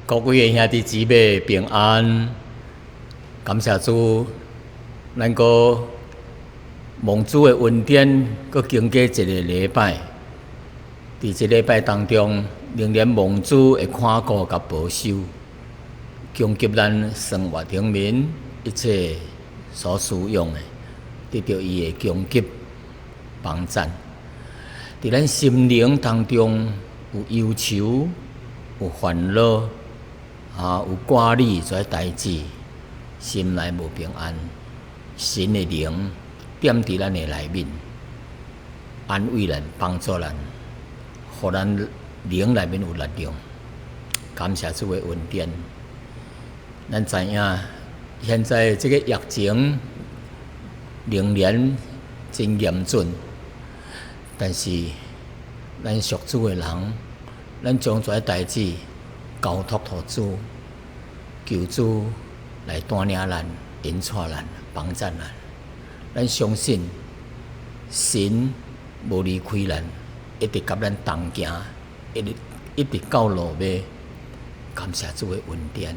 各位的兄弟姊妹平安，感謝主，咱閣蒙主的恩典，閣經過一個禮拜。佇這禮拜當中，仍然蒙主的看顧佮保守，供給咱生活頂面一切所需用的，得著伊的供給幫贊。佇咱心靈當中有憂愁、有煩惱。啊，有掛慮這代誌，心內無平安。神的靈踮佇咱的內面，安慰咱、幫助咱，予咱靈內面有力量。感謝主的恩典。咱知影，現在這個疫情仍然真嚴峻，但是咱屬主的人，咱將這代誌交託予主，求主來帶領咱、引帶咱、幫贊咱。咱相信神無離開咱，一直佮咱同行，一直一直到落尾。感謝主的恩典。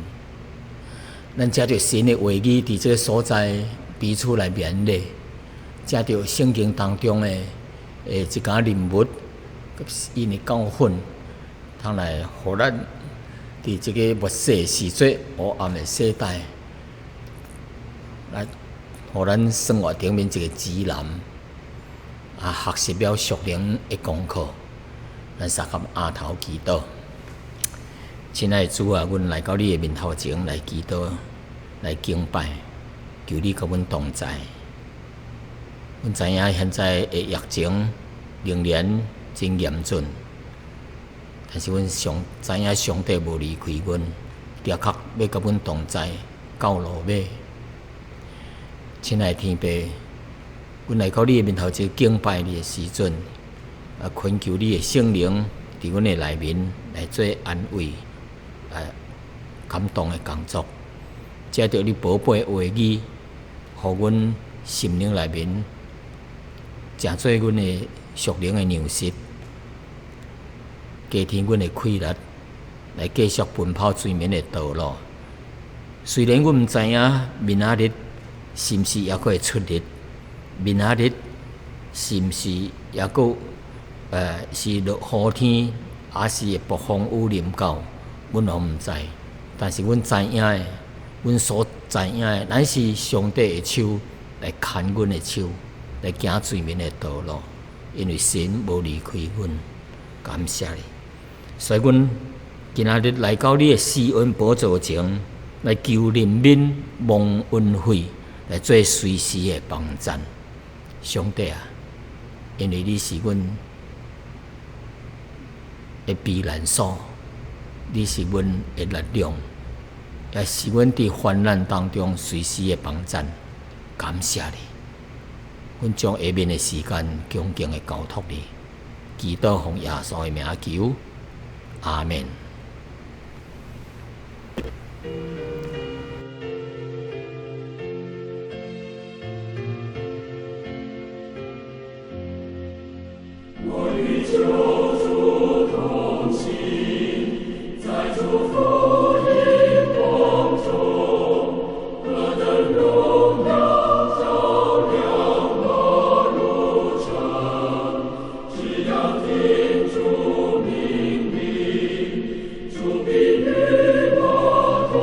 咱藉著神的話語，佇這個所在彼此來勉勵，藉著聖經當中的一寡人物，𪜶的教訓，通來予咱佇這個末世時節黑暗的世代，來予咱生活頂面一個指南，啊，學習了屬靈的功課，咱相佮阿頭祈禱。親愛的主啊，阮來到你的面頭前來祈禱、來敬拜，求你佮阮同在。阮知影現在的疫情仍然真嚴峻。但是阮上知影上帝無離開阮，的確欲佮阮同在到落尾。親愛的天父，阮來到你的面頭前敬拜你的時陣，啊，懇求你的聖靈佇阮的內面來做安慰、啊感動的工作。藉著你寶貝的話語，予阮心靈內面誠做阮的屬靈的糧食。加添阮的氣力，來繼續奔跑前面的道路。雖然阮毋知影明仔日是毋是猶閣會出日，明仔日是毋是猶閣是落雨天，抑是會暴風雨臨到，阮攏毋知。但是阮知影的，阮所知影的，乃是上帝的手來牽阮的手，來行前面的道路，因為神無離開阮。感謝你，所以阮今仔日來到你的施恩寶座前，來求憐憫、蒙恩惠，來做隨時的幫贊。上帝啊，因為你是阮的避難所，你是阮的力量，也是阮佇患難當中隨時的幫贊。感謝你，阮將下面的時間恭敬的交託你。祈禱奉耶穌的名求，阿們。我與救主同行，在主福音光中，何等榮耀照亮我路程。只要聽主命令，主必與我同。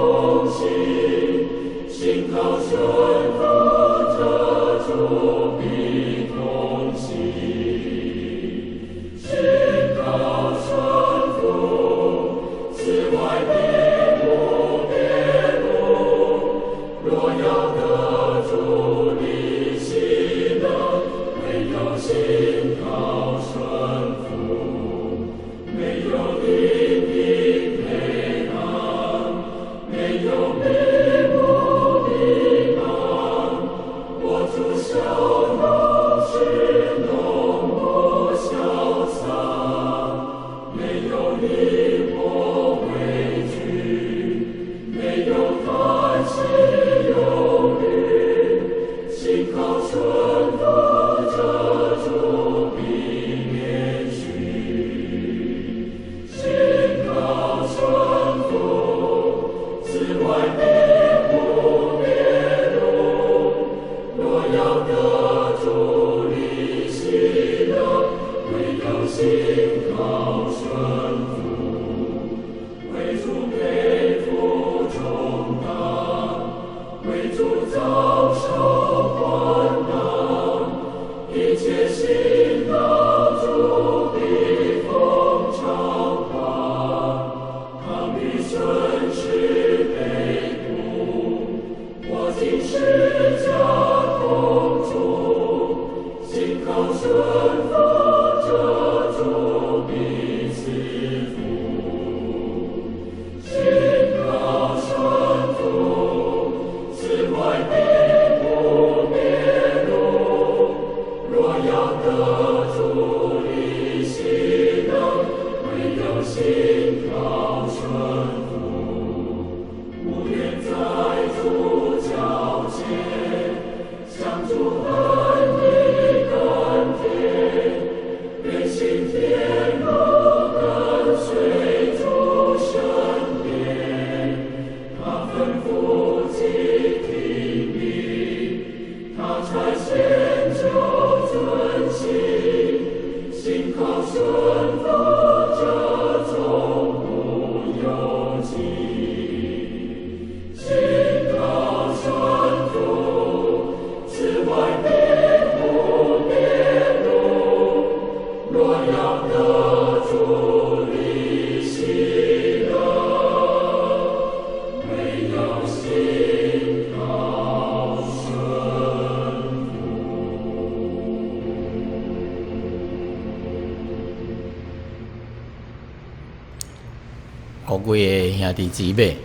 各位的兄弟姊妹，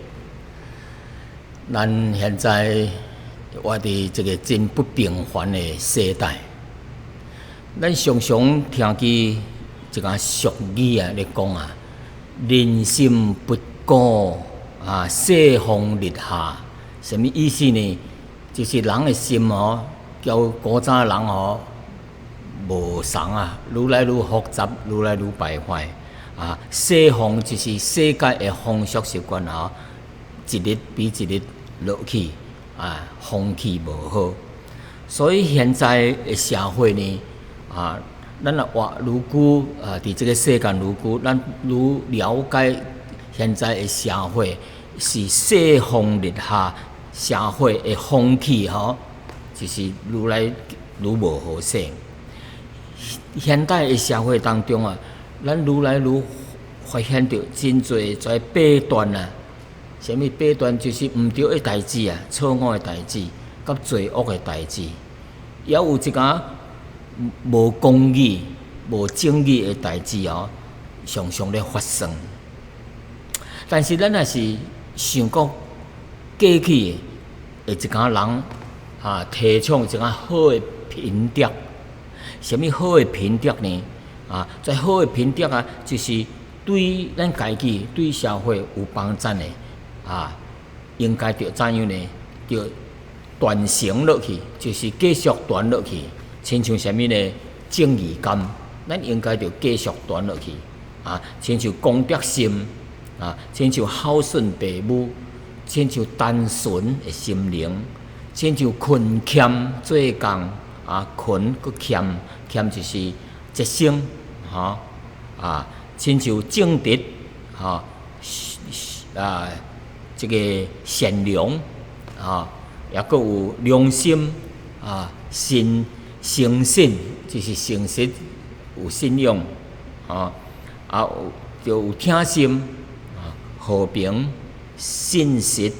咱現在活佇這個真不平凡的世代，咱常常聽見一個俗語啊，咧講啊，人心不古啊，世風日下，啥物意思呢？就是人的心哦，較古早人哦無仝啊，愈來愈複雜，愈來愈敗壞。啊，世風就是世界的風俗習慣啊，一日比一日落去啊，風氣無好。所以現在的社會呢，啊，咱若活愈久啊，佇這個世間愈久，咱愈了解現在的社會是世風日下，社會的風氣吼，就是愈來愈無好勢。現代的社會當中啊，咱愈來愈發現著真濟這弊端啊！啥物弊端？就是毋對的代誌啊，錯誤的代誌，佮罪惡的代誌，也有一寡無公義、無正義的代誌哦，常常咧發生。但是咱若是想講過去的一寡人啊，提倡一寡好的品德，啥物好的品德呢？啊，這好的品德啊，就是對咱家己、對社會有幫助的啊，應該著怎樣呢？著傳承落去，就是繼續傳落去。親像啥物呢？正義感，咱應該著繼續傳落去。啊，親像公德心，啊，親像孝順父母，親像單純的心靈，親像勤儉做工，啊，勤閣儉，儉就是節省，吼啊，親像正直，吼啊，這個善良，啊，抑閣有良心，啊，信誠信，就是誠實有信用，啊，啊有就有疼心，啊，和平、信實、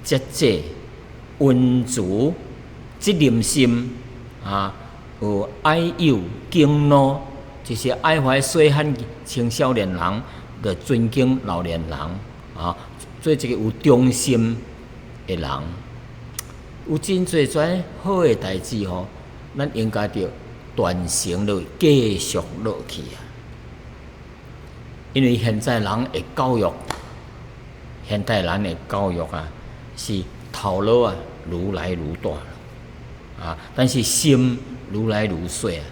節制、溫慈、責任心，啊，有愛幼敬老，就是愛懷細漢青少年人，著尊敬老年人，啊，做一個有忠心的人，有真濟遮好的代誌吼，咱應該著傳承落，繼續落去啊。因為現在人的教育，現代人的教育啊，是頭腦啊愈來愈大了，啊，但是心愈來愈細啊。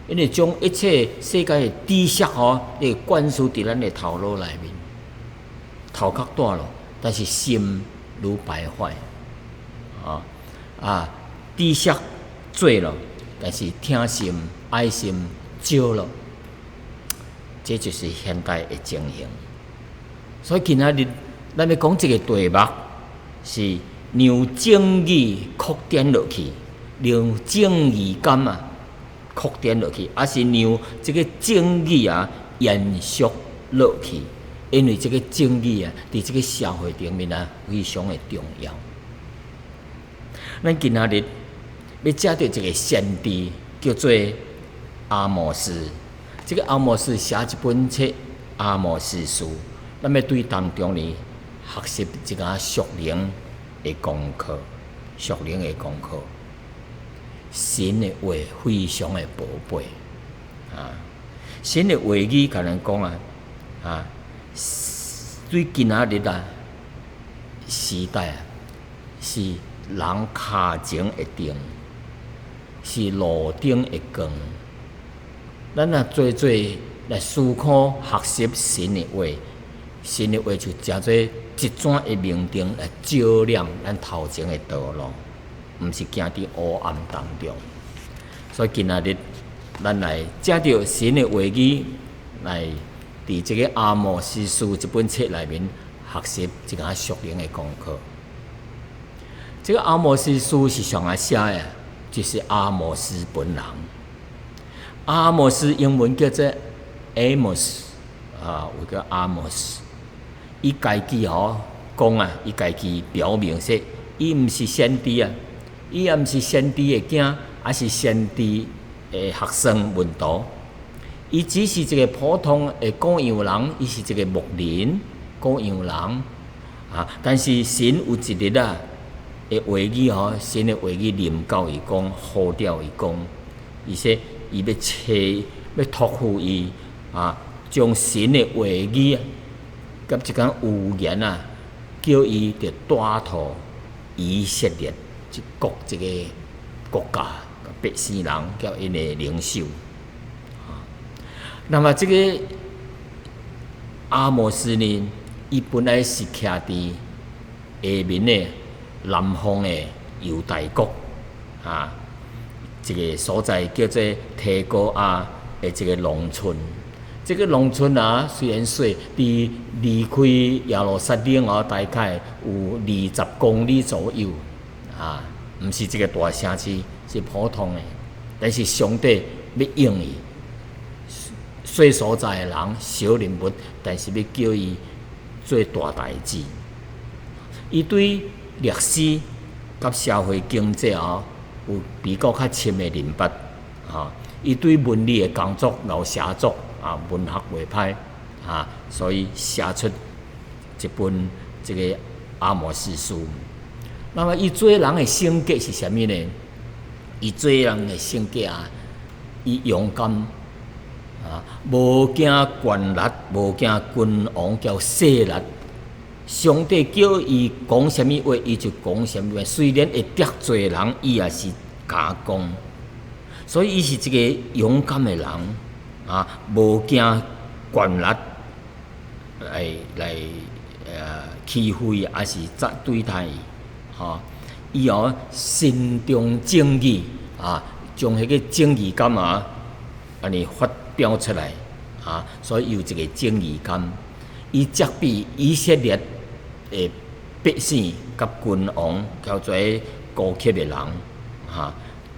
因為將一切世界的知識吼，咧灌輸佇咱的頭腦內面，頭殼大了，但是心愈敗壞，啊啊，知識濟了，但是疼心愛心少了，這就是現代的情形。所以今仔日咱欲講這個題目是讓正義擴展落去，讓正義感啊擴展落去，抑是讓這個正義啊延續落去？因為這個正義啊，佇這個社會頂面啊，非常的重要。咱今仔日欲藉著一個先知，叫做阿摩司。這個阿摩司寫一本冊《阿摩司書》，咱欲對當中呢學習一寡屬靈的功課，屬靈的功課。神的話非常的寶貝啊！神的話語共咱講啊啊，對今仔日啊時代啊，是人跤前的燈，是路頂的光。咱若濟濟來思考學習神的話，神的話就誠做一盞的明燈來照亮咱頭前的道路，毋是行佇烏暗當中。所以今仔日，咱來藉著神的話語，來佇這個阿摩司書這本冊內面學習一寡屬靈的功課。這個阿摩司書是誰來寫的？就是阿摩司本人。阿摩司英文叫做 Amos 啊，有個阿摩司。伊家己吼講啊，伊家己表明說，伊毋是先知啊，伊也毋是先知的囝，抑是先知的學生門徒。伊只是一個普通的趕羊人，伊是一個牧人。羔羊人啊！但是神有一日啊，的話語吼，神的話語臨到伊講，呼召伊講，伊說伊欲揣，欲託付伊啊，將神的話語佮這間預言啊，叫伊著帶導以色列這國這個國家百姓人，佮𪜶的領袖。那麼這個阿摩司呢，伊本來是徛佇下面的南方的猶大國啊，一個所在叫做提哥亞的一個農村。這個農村啊，雖然細，佇離開耶路撒冷哦，大概有20公里左右，啊，毋是一個大城市，是普通的。但是上帝欲用伊，細所在的人，小人物，但是欲叫伊做大代誌。伊對歷史佮社會經濟哦，有比較較深的認捌，吼。伊對文理的工作、𠢕寫作啊，文學袂歹啊，所以寫出一本這個阿摩司書。那麼伊做人的性格是啥物呢？伊做人的性格啊，伊勇敢啊，無驚權力，無驚君王佮勢力。上帝叫伊講啥物話，伊就講啥物話。雖然會得罪人，伊也是敢講。所以伊是一個勇敢的人啊，無驚權力來欺負伊，抑是怎對待伊，吼。伊哦心中正義啊，將彼個正義感啊，按呢發表出來啊，所以有一個正義感。伊責備以色列的百姓佮君王，叫做高級的人，哈，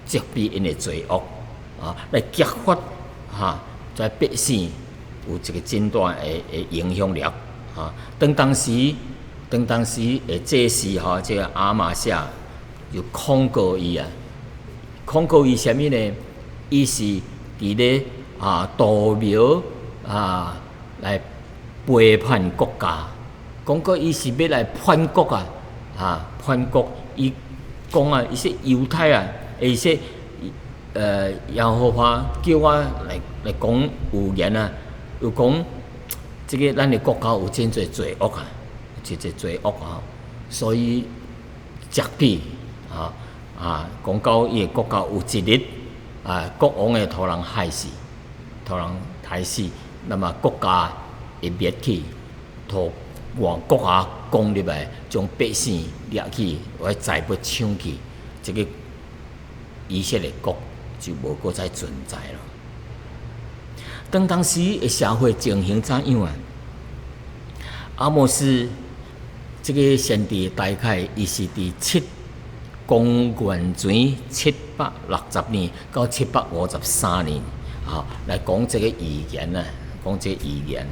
責備𪜶的罪惡，啊，來激發哈，遮百姓有一個真大的影響力，哈。當當時的祭司吼，這個亞瑪謝就控告伊啊，控告伊啥物呢？伊是佇咧啊圖謀啊來背叛國家，講過伊是欲來叛國啊，啊叛國！伊講啊，伊說猶太啊，伊說耶和華叫我來講預言啊，有講這個咱的國家有真濟罪惡啊，真濟罪惡啊，所以責備啊啊，講到伊的國家有一日啊，國王會予人害死，予人害死，那麼國家會滅去，予外國啊攻入來，將百姓掠去，或財物搶去，這個以色列國就無閣再存在了。當當時的社會情形怎樣啊？阿摩司這個先知大概伊是佇公元前760年到753年，啊，來講這個預言啊，講這個預言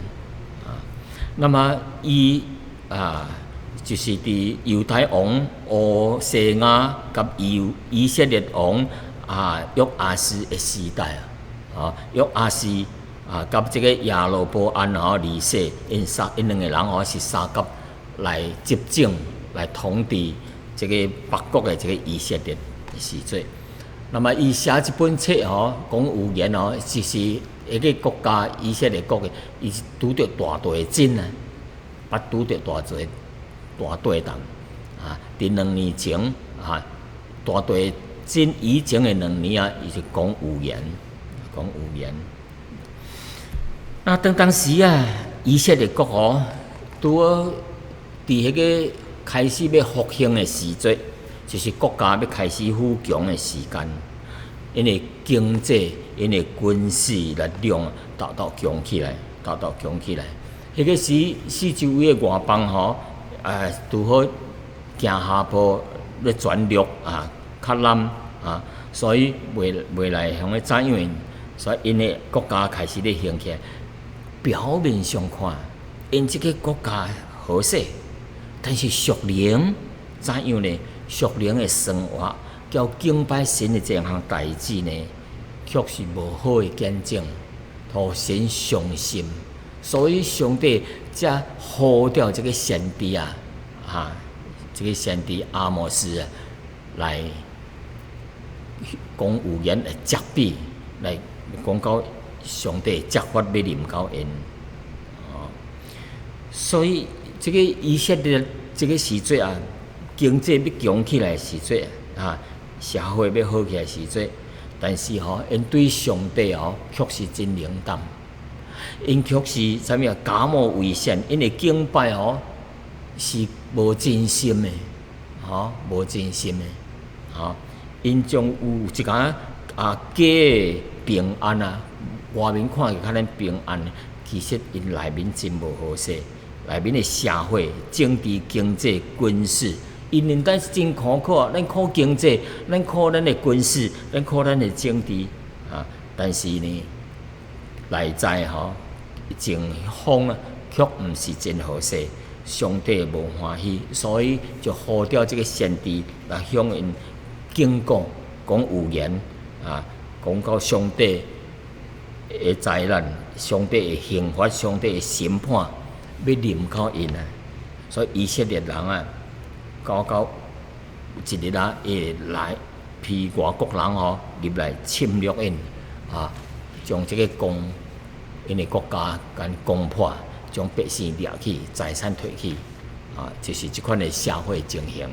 啊。那麼伊啊，就是佇猶太王烏西雅佮以色列王啊約阿斯的時代啊，啊約阿斯啊，佮這個耶羅波安吼二世，𪜶兩個人吼是相佮來執政來統治這個北國的這個以色列的時陣。那麼伊寫這本冊吼，講預言吼，就是彼個國家以色列國的，伊是拄著大地震啊，捌拄著大濟大地動啊！佇2年前啊，大地震以前的兩年啊，伊是講預言，講預言。那當當時啊，以色列國吼，拄好佇彼個開始欲復興的時節，就是國家欲開始富強的時間，𪜶的經濟、𪜶的軍事力量沓沓強起來，沓沓強起來。彼個時四周圍的外邦吼，拄好行下坡咧轉弱啊，較濫啊，所以袂來予彼怎樣，所以𪜶的國家開始咧興起來。表面上看，𪜶這個國家好勢，但是屬靈怎樣呢？屬靈的生活，佮敬拜神的這項代誌呢，卻是無好的見證，予神傷心。所以上帝才呼召這個先知啊，哈，這個先知阿摩司啊，來講預言來責備，來講到上帝責罰欲臨到𪜶。哦，所以這個以色列這個時陣啊，經濟欲強起來的時陣啊，社會欲好起來時陣，但是吼，𪜶對上帝吼，卻是真冷淡。𪜶卻是啥物啊？假冒為善，𪜶的敬拜吼是無真心的，吼，無真心的，吼。𪜶將有一寡啊假的平安啊，外面看起來較咱平安，其實𪜶內面真無好勢。內面的社會、政治、經濟、軍事，𪜶毋單是真苦苦啊！咱苦經濟，咱苦咱的軍事，咱苦咱的政治啊！但是呢，內在吼情況啊，卻毋是真好勢，上帝無歡喜，所以就呼召這個先知來向𪜶警告、講預言啊，講到上帝的災難、上帝的刑罰、上帝的審判，欲臨到𪜶啊！所以以色列人啊，到到一日啊，會來批外國人吼入來侵略𪜶啊，將這個攻𪜶的國家共攻破，將百姓掠去，財產提去，啊，就是這款的社會情形。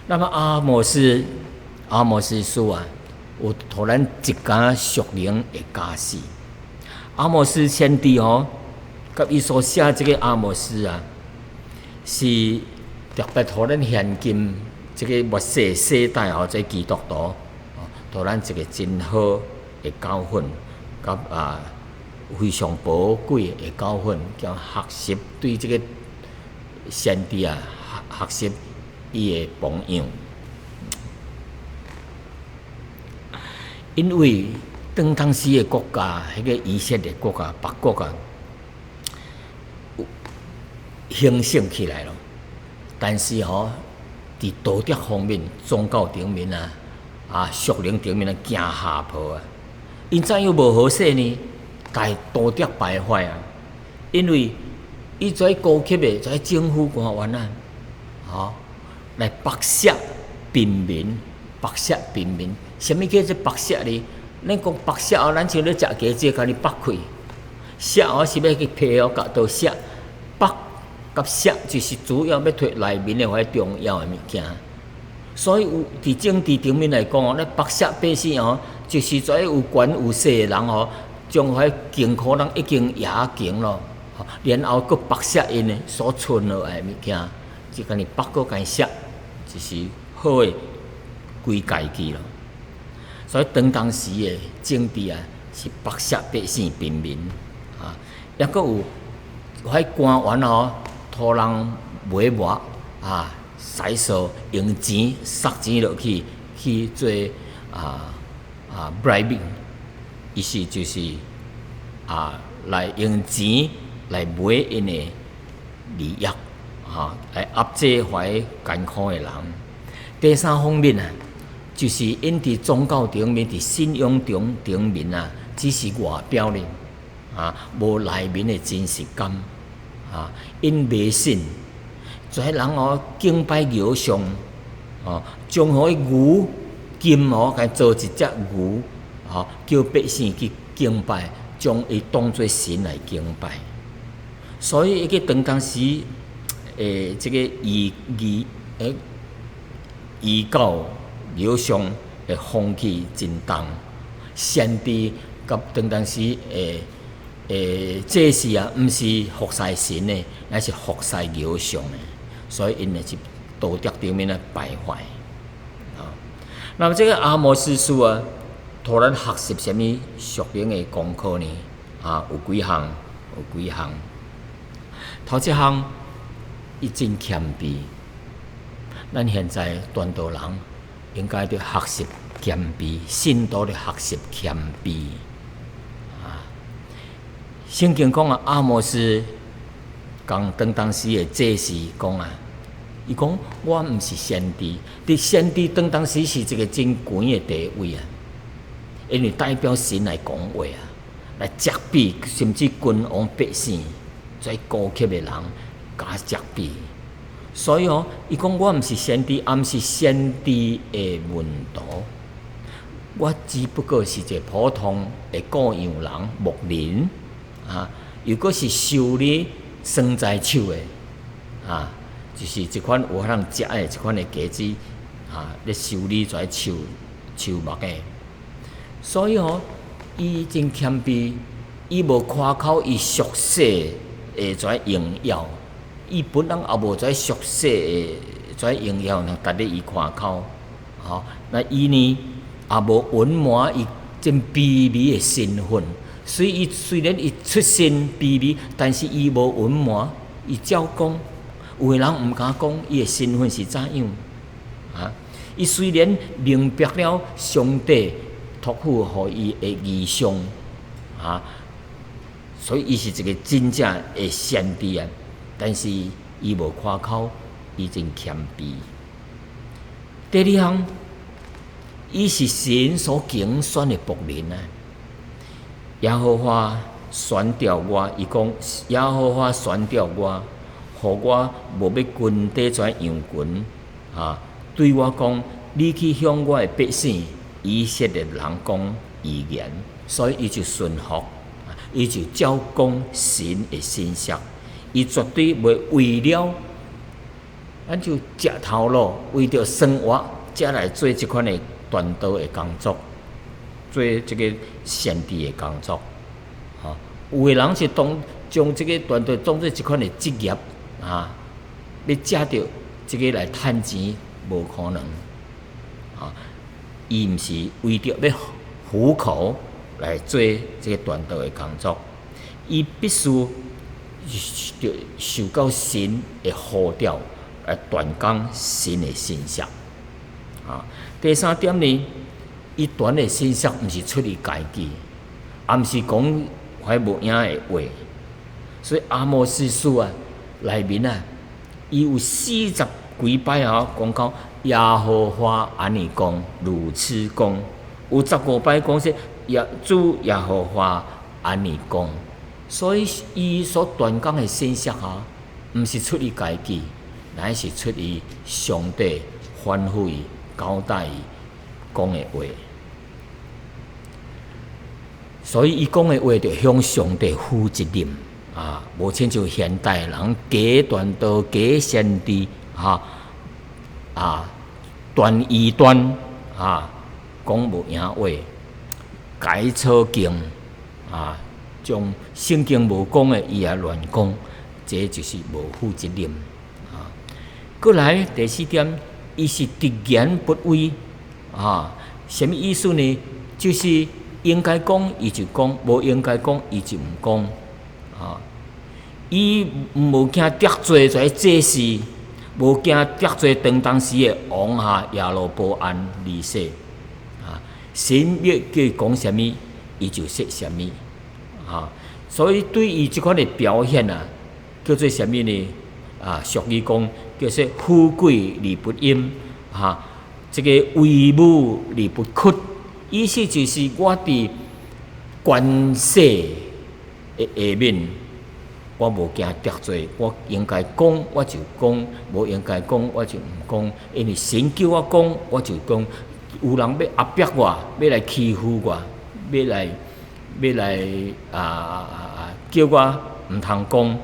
那麼阿摩司書啊，有予咱一寡屬靈的教示。阿摩司先知吼，佮伊所寫這個阿摩司啊，是特別予咱現今這個末世世代吼，這基督徒，予咱一個真好的教訓，佮啊非常寶貴的教訓，叫學習對這個先知啊，學習伊的榜樣。因為當當時的國家，彼個以色列國家、北國啊，興盛起來咯。但是吼，佇道德方面、宗教頂面啊、啊屬靈頂面啊，行下坡啊。𪜶怎樣無好勢呢？但道德敗壞啊！因為伊做高級的，做政府官員啊，吼，來剝削貧民，剝削貧民。啥物叫做剝削呢？咱講剝削哦，咱像咧食雞子，共你剝開。削哦是欲去皮哦，共刀削。剝佮削就是主要欲提內面的遐重要的物件。所以有佇政治頂面來講哦，咧剝削百姓哦，就是做有權有勢的人哦，將遐艱苦人已經壓窮咯，然後閣剝削𪜶的所存落來的物件，就共你剝閣共削，就是好的歸家己咯。所以當當時的政治啊，是剝削百姓貧民啊，抑閣有遐官員哦，託人買賣啊，使數用錢塞錢落去去做啊 bribing，意思就是啊來用錢來買𪜶的利益，啊來壓制遐艱苦的人。第三方面啊，就是𪜶佇宗教頂面、佇信仰中頂面啊，只是外表咧，啊，無內面的真實感，啊，𪜶迷信，這人哦敬拜偶像，哦，將予牛金哦，共做一隻牛，吼，叫百姓去敬拜，將伊當做神來敬拜。所以，伊個當當時，這個異異誒異教偶像的風氣真重，先知佮當當時的祭司啊，毋是服侍神的，乃是服侍偶像的，所以𪜶呢是道德頂面啊敗壞。啊，那麼這個阿摩司書啊，予咱學習啥物屬靈的功課呢？啊，有幾項，有幾項。頭一項，伊真謙卑。咱現在傳道人應該著學習謙卑，信徒著學習謙卑。啊，聖經講啊，阿摩司共當當時的祭司講啊，伊講我毋是先知，佇先知當當時是一個真懸的地位啊，因為代表神來講話啊。來責備，甚至君王百姓，這高級的人，共責備。所以哦，伊講我毋是先知，也毋是先知的門徒，我只不過是一個普通的顧羊人、牧人啊，又閣是修理桑栽樹的啊，就是這款有可能食的這款的果子啊，咧修理這樹樹木的。所以吼，伊真謙卑，伊無誇口伊屬世的這榮耀，伊本人也無這屬世的這榮耀，能值得伊誇口。吼，那伊呢，也無隱瞞伊真卑微的身份。所以伊雖然伊出身卑微，但是伊無隱瞞，伊照講。有的人毋敢講伊的身份是怎樣。啊，伊雖然明白了上帝託付予伊的異象，啊，所以伊是一個真正的先知啊。但是伊無誇口，伊真謙卑。第二項，伊是神所揀選的僕人啊。耶和華選召我，伊講耶和華選召我，予我無欲跟綴這羊群啊，對我講，你去向我的百姓以色列人講預言，所以伊就順服，伊就照講神的信息，伊絕對袂為了，咱就食頭路，為著生活，才來做這款的傳道的工作，做這個先知的工作。吼，有的人是當將這個傳道當做一款的職業啊，欲藉著這個來趁錢，無可能。啊，伊毋是為著欲糊口來做這個傳道的工作，伊必須著受到神的呼召來傳講神的信息。啊，第三點呢，伊傳的信息毋是出於家己，也毋是講遐無影的話。所以阿摩司書啊內面啊，伊有四十幾擺啊講到耶和華按呢講，如此講，有15擺講說耶主耶和華按呢講，所以伊所傳講的信息啊，毋是出於家己，乃是出於上帝吩咐伊、交代伊講的話。所以伊講的話就向上帝負責任啊，無親像現代人假傳道、假先知，哈啊，傳異端啊，講無影話，改錯經啊，將聖經無講的伊也亂講，這就是無負責任啊。過來第四點，伊是直言不諱啊，啥物意思呢？就是應該講伊就講，無應該講伊就毋講啊。伊無驚得罪這祭司，無驚得罪當當時的王哈耶羅波安二世啊。神欲叫伊講啥物，伊就說啥物啊。所以對伊這款的表現啊，叫做啥物呢？啊，俗語講叫做富貴而不淫，哈，這個威武而不屈。意思就是我佇權勢的下面，我無驚得罪，我應該講我就講，無應該講我就毋講。因為神叫我講，我就講。有人欲壓迫我，欲來欺負我，欲來叫我毋通講，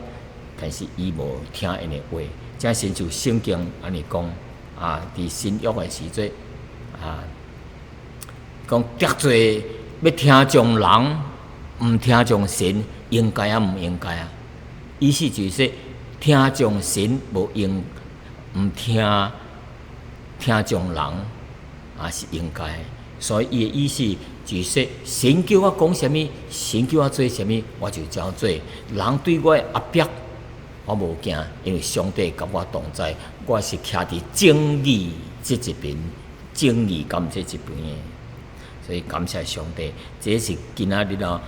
但是伊無聽𪜶的話。這親像聖經按呢講啊，佇新約的時陣啊，講得罪欲聽從人，毋聽從神，應該抑毋應該啊？意思就是說，聽從神無應，毋聽聽從人也是應該。所以伊的意思就是說，神叫我講啥物，神叫我做啥物，我就照做。人對我的壓迫，我無驚，因為上帝佮我同在，我是徛佇正義這一邊，正義感這一邊的。所以感謝上帝，這是今仔日哦，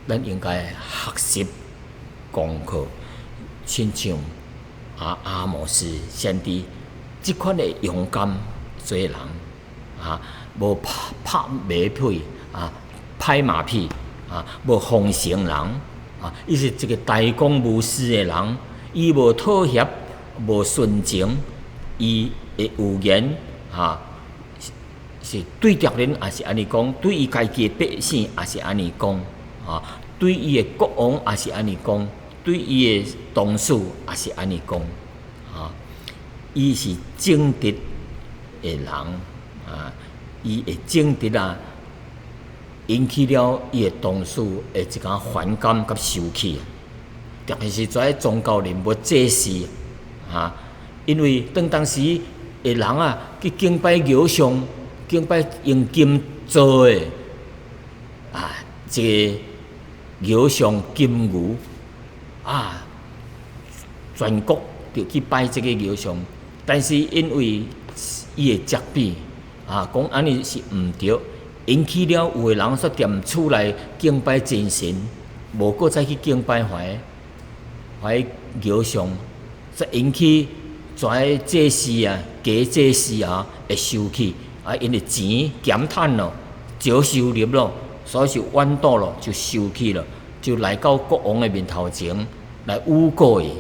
咱應該學習功課，親像啊阿摩司先知這款的勇敢做人啊，無拍拍馬屁啊，拍馬屁啊，無奉承人啊，伊是一个大公無私的人，伊無妥協，無殉情，伊的預言啊，是對敵人也是按呢講，對伊家己的百姓也是按呢講，啊，對伊的國王也是按呢講，對伊的同事也是按呢講，啊，伊是正直的人，啊，伊會正直啊，引起了伊的同事的一寡反感佮生氣，特別是遮宗教人物祭司，啊，因為當當時的人啊，去敬拜偶像，敬拜用金做的啊，這个偶像金牛啊，全國就去拜這个偶像，但是因為伊的責備啊，講按呢是毋對，引起了有的人煞踮厝內敬拜真神，無閣再去敬拜彼彼偶像，煞引起遮祭司啊、假祭司啊會生氣。啊，𪜶的錢減趁咯，少收入咯，所以是怨妒咯，就生氣咯，就來到國王的面頭前來誣告伊，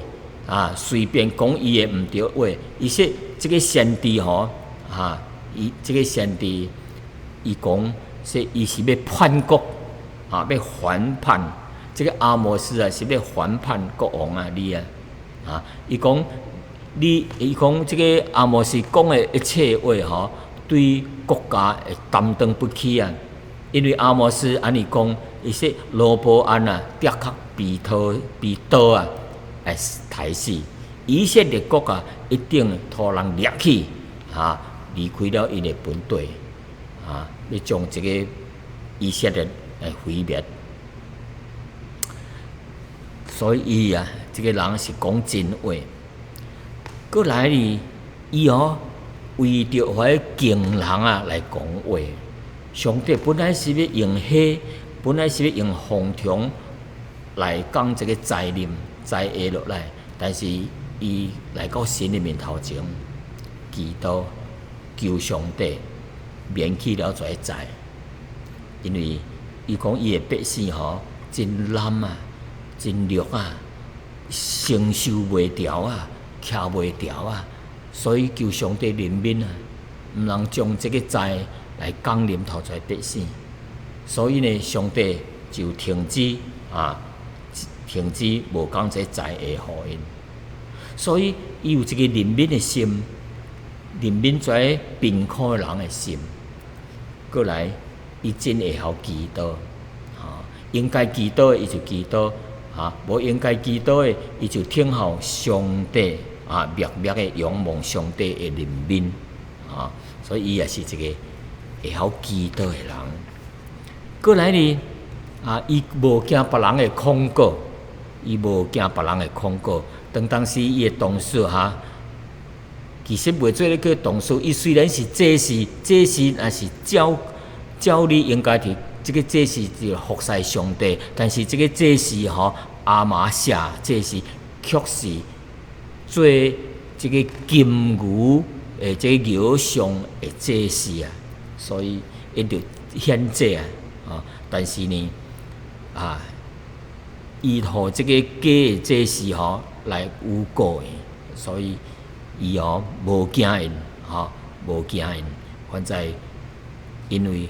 啊，隨便講伊的毋對話。伊說這个先知吼，啊，伊這个先知，伊講說伊是欲叛國，啊，欲反叛。這个阿摩司啊，是欲反叛國王啊，你啊，啊，伊講你，伊講這个阿摩司講的一切話吼，對國家會擔當不起啊！因為阿摩司按呢講，伊說羅波安啊，的確被刀被刀啊，會刣死。以色列國啊，一定予人掠去，啊，離開了𪜶的本地，啊，欲將這个以色列來毀滅。所以伊啊，這个人是講真話。閣來呢，伊哦，為著彼窮人啊來講話。上帝本來是欲用火，本來是欲用風蟲來降這个災臨災禍落來，但是伊來到神的面頭前，祈禱求上帝免去了這个災，因為伊講伊的百姓吼真濫啊，真弱啊，承受袂牢啊，徛袂牢啊。所以求上帝憐憫啊，毋通將這个災來降臨予遮百姓。所以呢，上帝就停止啊，停止無降這災禍予𪜶。所以伊有一個憐憫的心，憐憫遮貧苦的人的心。閣來，伊真會曉祈禱，啊，應該祈禱的伊就祈禱，啊，無應該祈禱的伊就等候上帝。啊，默默的仰望上帝的憐憫，啊，所以伊也是一个會曉祈禱的人。閣來呢，啊，伊無驚別人的控告，伊無驚別人的控告。當當時伊的同事哈，其實袂做咧叫同事，伊雖然是祭司，祭司若是照照理應該佇這个祭司就服侍上帝，但是這个祭司吼亞瑪謝祭司卻是做這个金牛的這个偶像的祭司啊，所以𪜶就獻祭啊，啊，但是呢，啊，伊予這个假的祭司吼來誣告伊，所以伊吼無驚𪜶，吼無驚𪜶，反正因為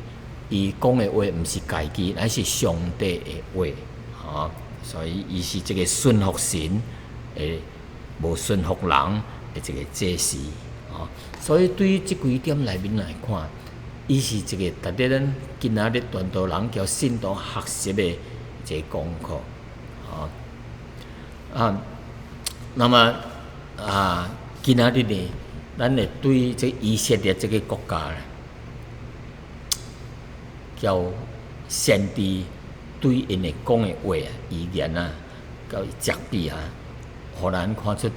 伊講的話毋是家己，乃是上帝的話，吼，所以伊是這个順服神的，無順服人的一個祭司，吼，所以對於這幾點內面來看，伊是一個值得咱今仔日傳道人佮信徒學習的一個功課，吼。啊，那麼啊，今仔日呢，咱會對這以色列這个國家，叫先知對𪜶的講的話啊、預言啊，佮伊責備啊。予咱看出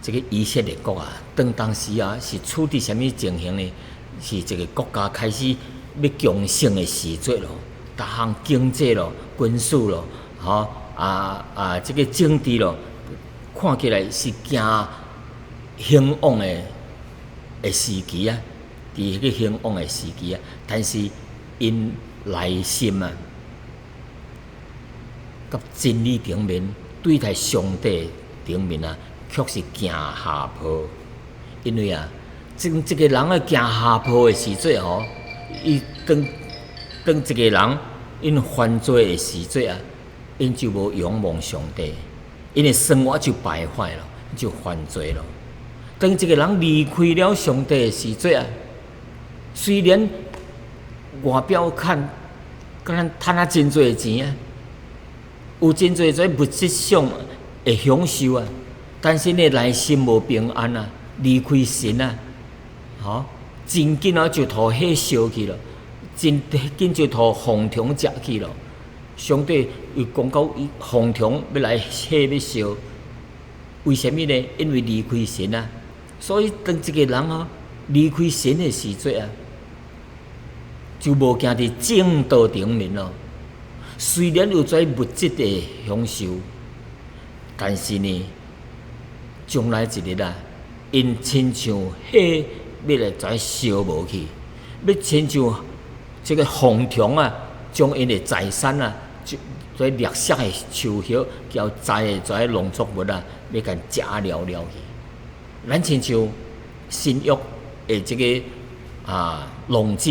這个以色列國啊，當當時啊是處佇啥物情形呢？是一个國家開始欲強盛的時陣咯，逐項經濟咯、軍事咯，吼啊啊，這个政治咯，看起來是行興旺的的時期啊，佇彼個興旺的時期啊，但是𪜶內心啊，佮真理頂面，對待上帝頂面啊，卻是行下坡。因為啊，當一個人啊行下坡的時陣吼，伊當當一個人𪜶犯罪的時陣啊，𪜶就無仰望上帝，𪜶的生活就敗壞了，就犯罪了。當一個人離開了上帝的時陣啊，雖然外表看，敢若趁啊真濟錢啊，有真濟這物質上的享受啊，但是呢內心無平安啊，離開神啊，吼，真緊啊就予火燒去了，真緊就予蝗蟲食去了。上帝又講到蝗蟲欲來火欲燒，為啥物呢？因為離開神啊。所以當一個人哦離開神的時陣啊，就無行佇正道頂面咯。雖然有這物質的享受，但是呢，將來一日啊，𪜶親像火欲來怎燒無去，欲親像這個蝗蟲啊，將𪜶的財產啊，這綠色的樹葉，交栽的這農作物啊，欲共食了了去。咱親像新約的這個啊，浪子，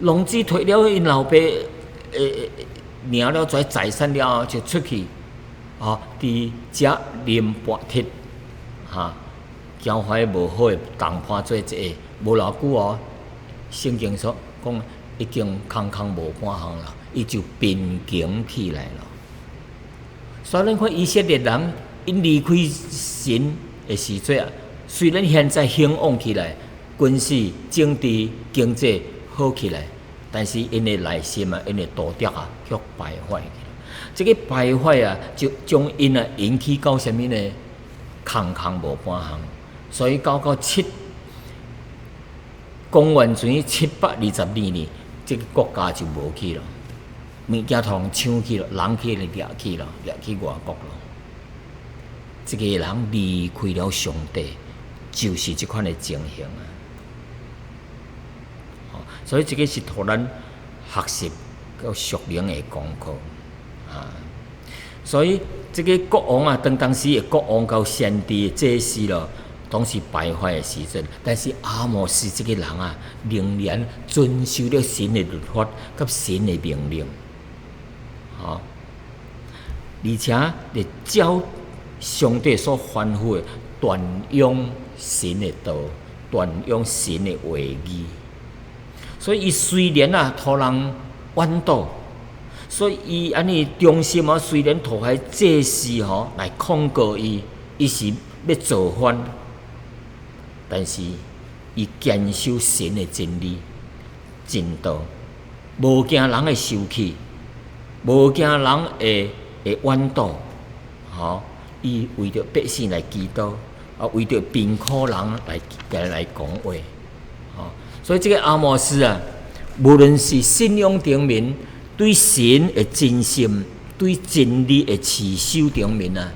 浪子提了𪜶老爸領了這財產了後，就出去，啊，佇食啉跋脫，哈，交懷無好的同伴做一个，無偌久哦，聖經說講已經空空無半項啦，伊就貧窮起來了。所以咱看以色列人，𪜶離開神的時陣啊，雖然現在興旺起來，軍事、政治、經濟好起來，但是𪜶的內心啊，𪜶的道德啊，卻敗壞去了。這個敗壞啊，就將𪜶啊引起到啥物呢？空空無半項。所以到公元前722年，這個國家就無去了，物件通搶去了，人去掠去了，掠去外國了。這個人離開了上帝，就是這款的情形啊。所以這個是予咱學習佮屬靈的功課啊。所以這個國王啊，當當時的國王佮先知祭司咯，當時敗壞的時陣，但是阿摩司這個人啊，仍然遵守了神的律法佮神的命令，吼，而且會照上帝所吩咐的，傳揚神的道，傳揚神的話語。所以伊雖然啊，予人怨妒，所以伊按呢忠心啊，雖然予彼祭司吼來控告伊，伊是欲造反，但是伊堅守神的真理、真道，無驚人的受氣，無驚人的怨妒，吼！伊為著百姓來祈禱，啊，為著貧苦人來講話，吼！所以這個阿摩司啊，無論是信仰頂面對神的真心、對真理的持守頂面啊，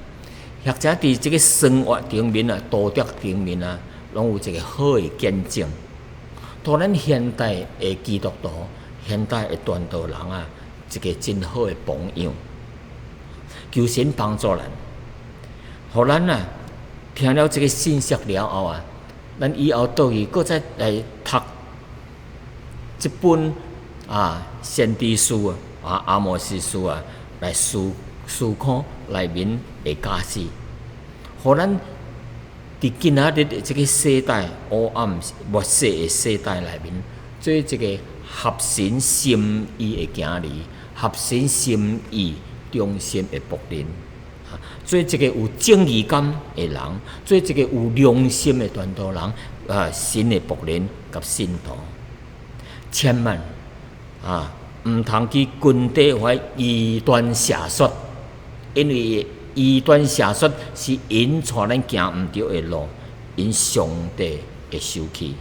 或者佇這個生活頂面啊、道德頂面啊，攏有一個好的見證。予咱現代的基督徒、現代的傳道人啊，一個真好的榜樣。求神幫助咱，予咱啊聽了這個信息了後啊，咱以後倒去閣再來讀這本啊先知書啊，啊阿摩司書啊，來思考內面的教示，予咱佇今仔日的這個世代黑暗末世的世代內面，做一個合神心意的囝兒，合神心意忠心的僕人，做一個有正義感的人，做一個有良心的傳道人，啊，神的僕人佮信徒，千萬啊，毋通去跟綴彼異端邪說，因為異端邪說是𪜶帶咱行毋著的路，引上帝的受氣，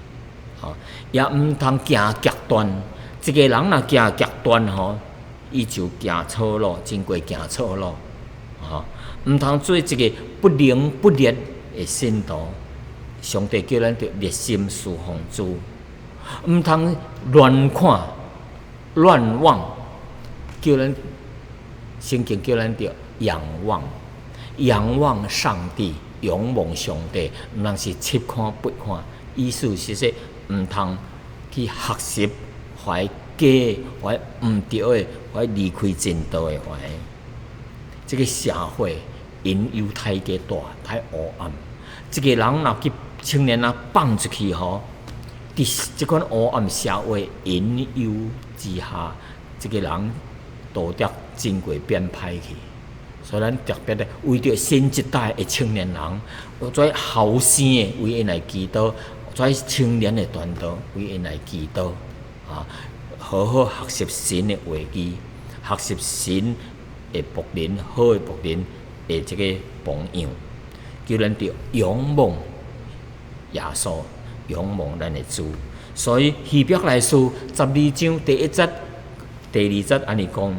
吼，也毋通行極端。一個人若行極端吼，伊就行錯路，真過行錯路，吼，毋通做一個不冷不熱的信徒。上帝叫咱著熱心事奉主，毋通亂看、亂妄，叫咱聖經叫咱著仰望，仰望上帝，仰望上帝，毋通是七看八看。意思是說，毋通去學習懷假、懷毋對的、懷離開真道的懷。這个社會引誘太過大，太黑暗。一个人若去青年仔放出去吼，佇這款黑暗社會引誘之下，這个人道德真過變歹去。所以咱特別咧，為著新一代的青年人，做後生的為𪜶來祈禱，做青年的傳道為𪜶來祈禱，啊，好好學習神的話語，學習神的僕人，好的僕人的這個榜樣，叫咱著仰望耶穌，仰望咱的主。所以希伯來書12章第一節、第二節按呢講：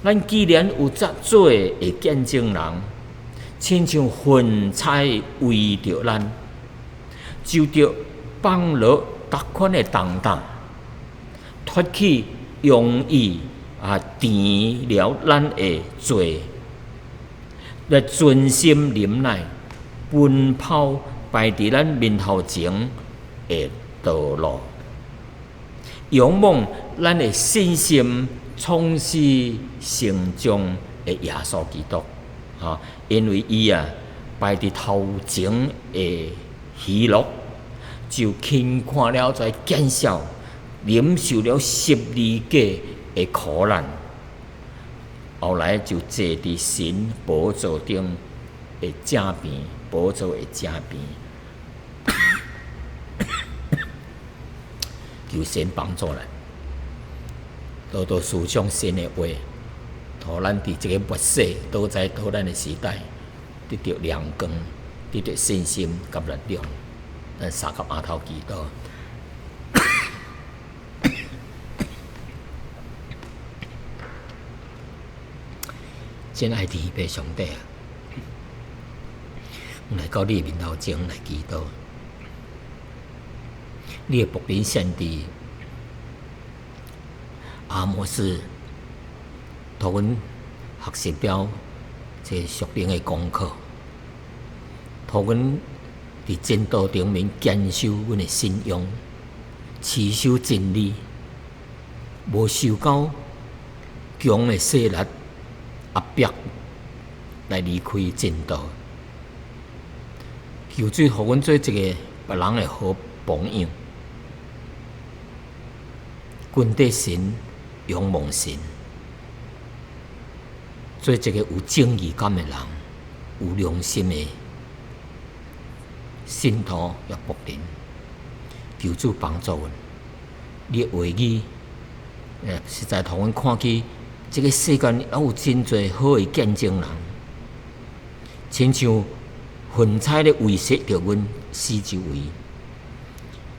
咱既然有遮濟的見證人，親像雲彩圍著咱，就著放落逐款的重擔，脫去容易啊纏了咱的罪，來存心忍耐，奔跑擺佇咱面頭前的道路，仰望咱的信心創始成終的耶穌基督，哈，因為伊啊擺佇頭前的喜樂，就輕看了這見笑，忍受了十字架的苦難，後來就坐佇神寶座頂的正邊，寶座的正邊。求神幫助咱，多多思想神的話，予咱佇這個末世多災多難的時代，得著亮光，得著信心佮力量。咱三佮阿頭祈禱。親愛天父上帝啊，阮來到你的面頭前來祈禱。你的僕人先知阿摩司，予阮學習了這屬靈的功課，予阮佇真道頂面堅守阮的信仰，持守真理，無受到強的勢力壓迫來離開真道。求主予阮做一個別人的好榜樣，跟綴神，仰望神，做一個有正義感的人，有良心的信徒與僕人。求主幫助阮，你的話語，實在予阮看見這個世間猶有真濟好的見證人，親像雲彩咧圍攝著阮四周圍。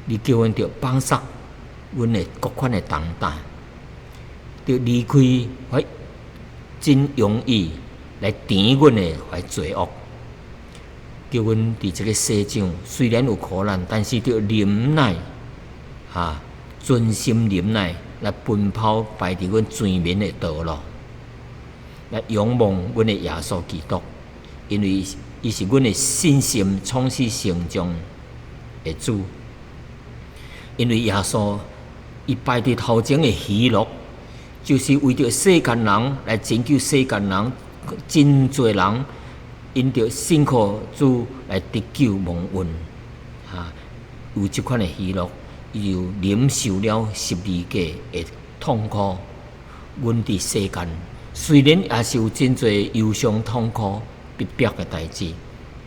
你叫阮著放捒阮的各款的重擔，著離開彼真容易來纏阮的彼罪惡，叫阮佇這個世上雖然有苦難，但是著忍耐，哈，專心忍耐來奔跑擺佇阮前面的道路，來仰望阮的耶穌基督，因為伊是阮的信心創始成終的主。因為耶穌伊擺佇頭前的喜樂，就是為著世間人來拯救世間人，真濟人因著信靠主來得救蒙恩，哈，有這款的喜樂，伊就忍受了十字架的痛苦。阮佇世間雖然也是有真濟憂傷痛苦、逼迫的代誌，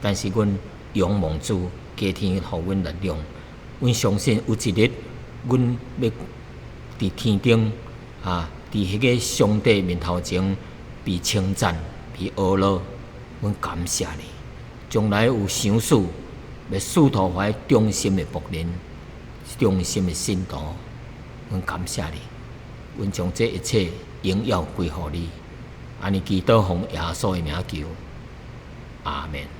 但是阮仰望主，加添予阮力量。阮相信有一日，阮欲佇天頂啊，佇彼个上帝面頭前被稱讚、被呵咾。阮感謝你，將來有賞賜，欲賜予彼忠心的僕人、忠心的信徒。阮感謝你，阮將這一切榮耀歸予你。按呢祈禱奉耶穌的名求，阿們。